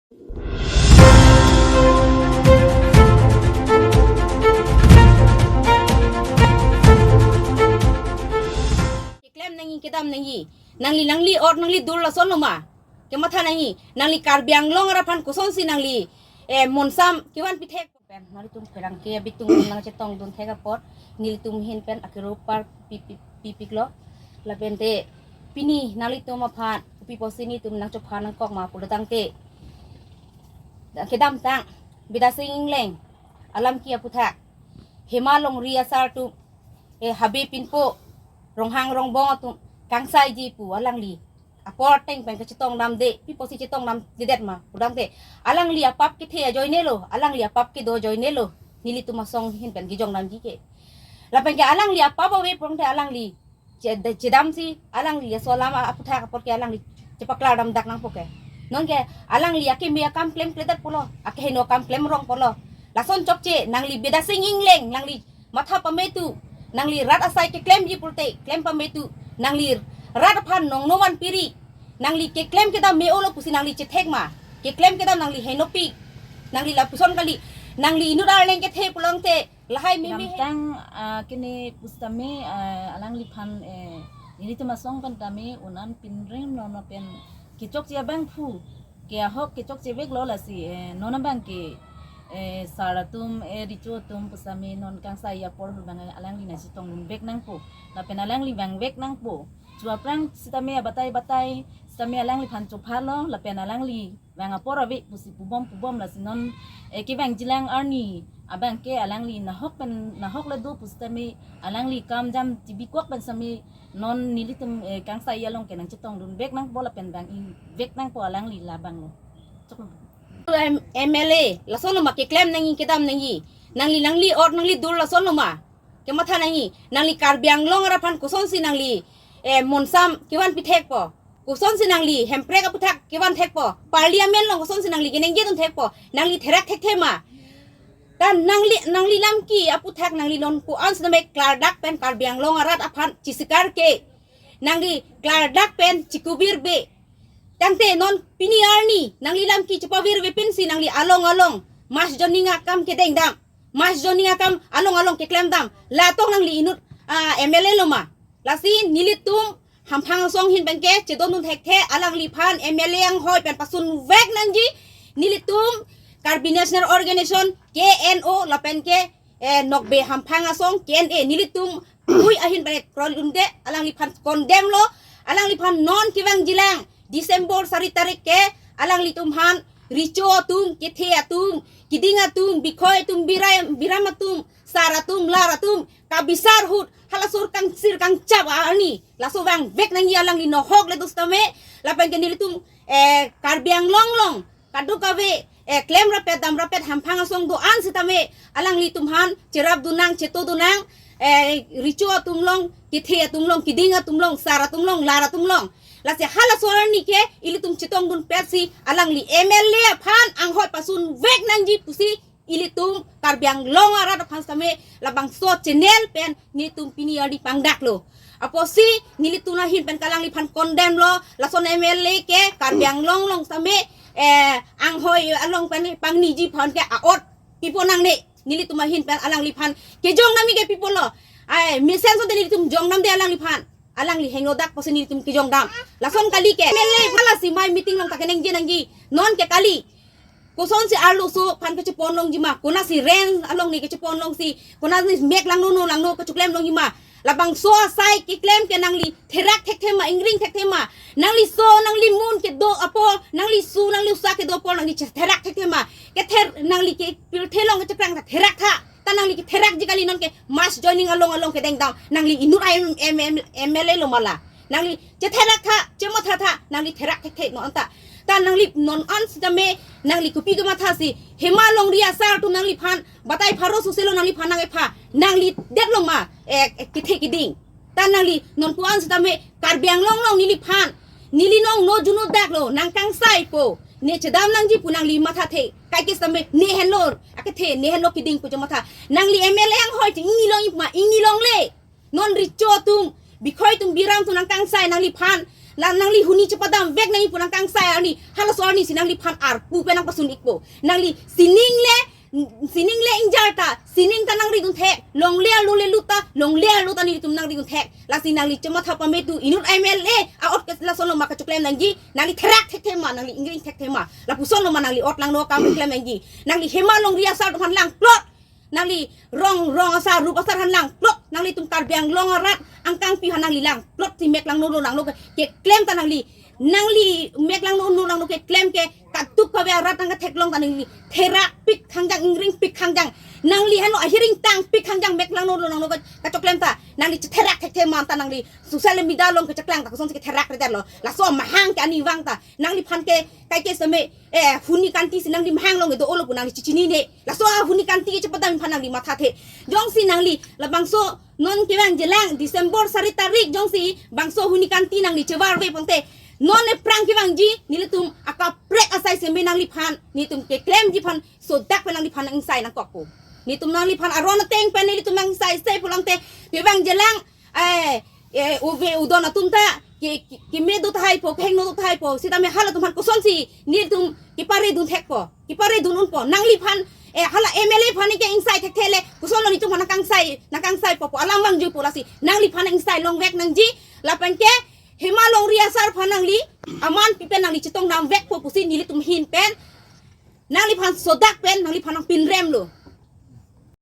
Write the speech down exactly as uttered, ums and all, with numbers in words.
Keklem nangji, kedam nangji. Nangli, nangli ot, nangli dur lason lo ma. Kematha nangji. Nangli Karbi Anglong arat aphan kosonsi nangli, eh, monsam kevan pithek. Pen nanglitum pherangke abitung nangchetongdun thek apot, nelitum ahin pen akero par pi, pi, pipiklo. Lapente pini nanglitum aphan kopi pusi nelitum nangchopha nangkok ma pulo tangte, kedamtang Bidya Sing Engleng alam ke aputhak, Hema Longri asar atum, eh, Habe Pinpo, Ronghang Rongbong atum kangsaiji pu alangli apor ateng pen kachetongdamde, pi pusi chetongdamdedet ma pudamde, alangli apap kethe ajoine lo, alangli apap kedo ajoine lo, nelitum asong ahin pen kejongdamji ke. Lapen ke alangli apap ave pudamde alangli che-, chedamsi alangli aso alam aputhak apor ke alangli chepaklardamdak nangpo ke. Nonke alangli akeme akam klemkledet pulo, akeheno akam klemrong pulo. Lason chokche nangli Bidya Sing Engleng, nangli matha pametu, nangli rat asai keklemji pulote klem pametu, nangli rat aphan nongno vanpiri, nangli keklem kedam me-olo pusi nangli chethek ma, keklem kedam nangli henopik, nangli lapuson kali, nangli inut arleng kethe pulote lahai meme. Kedamtang, ah, kene pusitame, ah, alangliphan, eh, nelitum asong pen tame un-an pinrem non pen kechokche abangphu, ke ahok kechokche veklo lasi, eh, non abang ke, eh, sar atum, eh, recho atum pusitame non kangsai apor ahut abang alangli nangchetongdun vek nangpo. Lapen alangli vangvek nangpo. Chu aphrang sitame abatai batai sitame alangliphan chophalo, lapen alangli vang apor ave pusi pubom pubom lasi non, eh, kevangjilang arni abang ke alangli nahok pen nahok le do pusitame alangli kam jam chibikok pen sitame non nelitum, eh, kangsai along ke nangchetongdun vek nangpo lapen vang-i vek nangpo alangli labanglo. Choklo. M-, M L A, lason lo ma keklem nangji kedam nangji. Nangli, nangli ot, nangli dur lason lo ma. Kematha nangji, nangli Karbi Anglong arat aphan kosonsi nangli, eh, monsam kevan pithekpo. Kosonsi nangli Hemprek aputhak kevan thekpo. Parliament along kosonsi nangli keningjedun thekpo. Nangli therak thekthe ma. Ta nangli, nangli lam ke aputhak nangli non ko-an sitame klardak pen Karbi Anglong arat aphan chisikar ke. Nangli klardak pen chikubir be. Tangte non pini arni nangli lam ke chepavir vepinsi nangli along along mass joining akam kedengdam, mass joining akam along along keklemdam. Latum nangli inut, ah, M L A lo ma. Lasi nelitum Hamphang asong ahin pen ke chedondun thekthe, alangliphan M L A anghoi pen pasun vek nangji. Nelitum Karbi National Organization, K N O, lapen ke, eh, Nokbe Hamphang Asong, K N A, nelitum pui ahin pen kroi lunde, alangliphan condemn lo, alangliphan non kevangjilang December sari tarik ke, alanglitum aphan recho atum, kethe atum, kiding atum, bikhoi atum, birai, biram atum, sar atum, lar atum kabisar ahut, halaso kangsir kangchap arni, laso vangvek nangji, alangli nahok le do sitame, lapen ke nelitum, eh, Karbi Anglong along kadokave, eh, klem rapet dam rapet Hamphang Asong do-an sitame, alanglitum aphan cherapdun nang, chetodun nang, eh, recho atum along, kethe atum along, kiding atum along, sar atum along, lar atum along. Lasi halaso arni ke ilitum chetongdun petsi alangli M L A aphan anghoi pasun vek nangji pusi ilitum Karbi Anglong arat aphan sitame labangso channel pen nelitum pini arni pangdaklo. Apotsi nelitum ahin pen ke alangliphan condemn lo, lason M L A ke Karbi Anglong along sitame, eh, anghoi along pen pangniji aphan ke a-ot pipo nangne, nelitum ahin pen alangliphan kejongdam ke pipo lo. Ai, mesen asonte nelitum jongdamde alangliphan. Alangli hengnodak pusi nelitum kejongdam. Lason kali ke M L A pala si mai meeting along ta keningje nangji. Non ke kali. Kosonsi arloso aphan kechepon longji ma, konatsi rent along ne kechepon longsi, konatsi mek langno no langno kechoklemlongji ma. Labangso asai keklem ke nangli therak thekthe ma, ingring thekthe ma. Nangli so, nangli mun kedo apor, nangli su, nangli usa kedo apor, nangli che-, therak thekthe ma. Kether, nangli kepirthe along kechekrang ta therak tha. Ta nangli ketherakji kali, non ke mass joining along along kedengdam. Nangli inut M-, M-, M-, M L A lo ma la. Nangli chetherak tha, chematha tha, nangli therak thekthe non ta. Ta nangli non an sitame, nangli kopi kemathasi, Hema Longri asar atum nangliphan, batai pharo soselo nangliphan nang-epha, nangli detlo ma, eh, eh, kethe kiding. Ta nangli non ko-an sitame, Karbi Anglong along neliphan, neli nong no juno daklo, nang kangsai po, ne chedam nangji pu nangli mathathe, kaike sitame, ne henlo, akethe, ne henlo kiding pu chematha. Nangli M L A anghoi te, ingni long ipma, ingni longle. Non recho atum, bikhoi atum, biram atum nang kangsai nangliphan, La nangli huni chepadam vek nangji pu nangkangsai arni, halaso arni si nangliphan arpu pen nangpasun ikpo. Nangli sining le, sining le ingjar ta, sining ta nangridun thek, longle arlo le lut ta, longle arlo ta nelitum nangridun thek. Lasi nangli chematha pame tu, inut M L A a-ot ke lason lo ma kachoklem nangji, nangli therak thekthe ma, nangli ingring thekthe ma. Lapuson lo ma nangli ot langno akam klem nangji. Nangli Hema Longri asar atum aphan langplot. Nangli rong, rong asar, rup asar aphan langplot. Nanglitum Karbi Anglong arat angkangpi aphan nangli langplot, si mek langno lo langno ke, keklem ta nangli. Nangli mek langno lo langno keklem ke kaduk kave arat nangketheklong ta nangli therak pik khangjang, ingring pik khangjang. Nangli hano ahiring tang pik khangjang, mek langno lo langno ke kachoklem ta. Nangli chetherak thekthe ma ta, nangli social media along kecheklang ta kosonsi ketherak reder lo. Laso amahang ke ani vang ta. Nangliphan ke kaike seme, eh, huni kanti si nangli mahang along do-o lo pu nangli chechinine. Laso ahuni kanti ke chepadam aphan nangli mathathe. Jongsi nangli labangso non kevangjilang December sari tarik jongsi bangso huni kanti nangli chevarve pangte, non aphrang kevangji nelitum akaprek asai seme nangliphan, nelitum keklemji aphan sodak pen nangliphan nang-ingsai nangkokpo. Nelitum nangliphan aron ateng pen nelitum nang-ingsai sei pulangte, kevangjilang, eh, eh, uve udon atum ta ke, ke, keme do tahai po, kehingno do tahai po, sitame halatum aphan kosonsi nelitum keparedun thekpo, keparedun unpo. Nangliphan, eh, hala M L A aphan ke ingsai thekthe le, koson lo nelitum aphan nangkangsai, nangkangsaipo pu alam vangjuipo. Lasi nangliphan nang-ingsai longvek nangji, lapen ke Hema Longri asar aphan nangli aman pi pen nangli chetongdam vekpo pusi nelitum ahin pen nangliphan sodak pen nangliphan nangpinrem lo.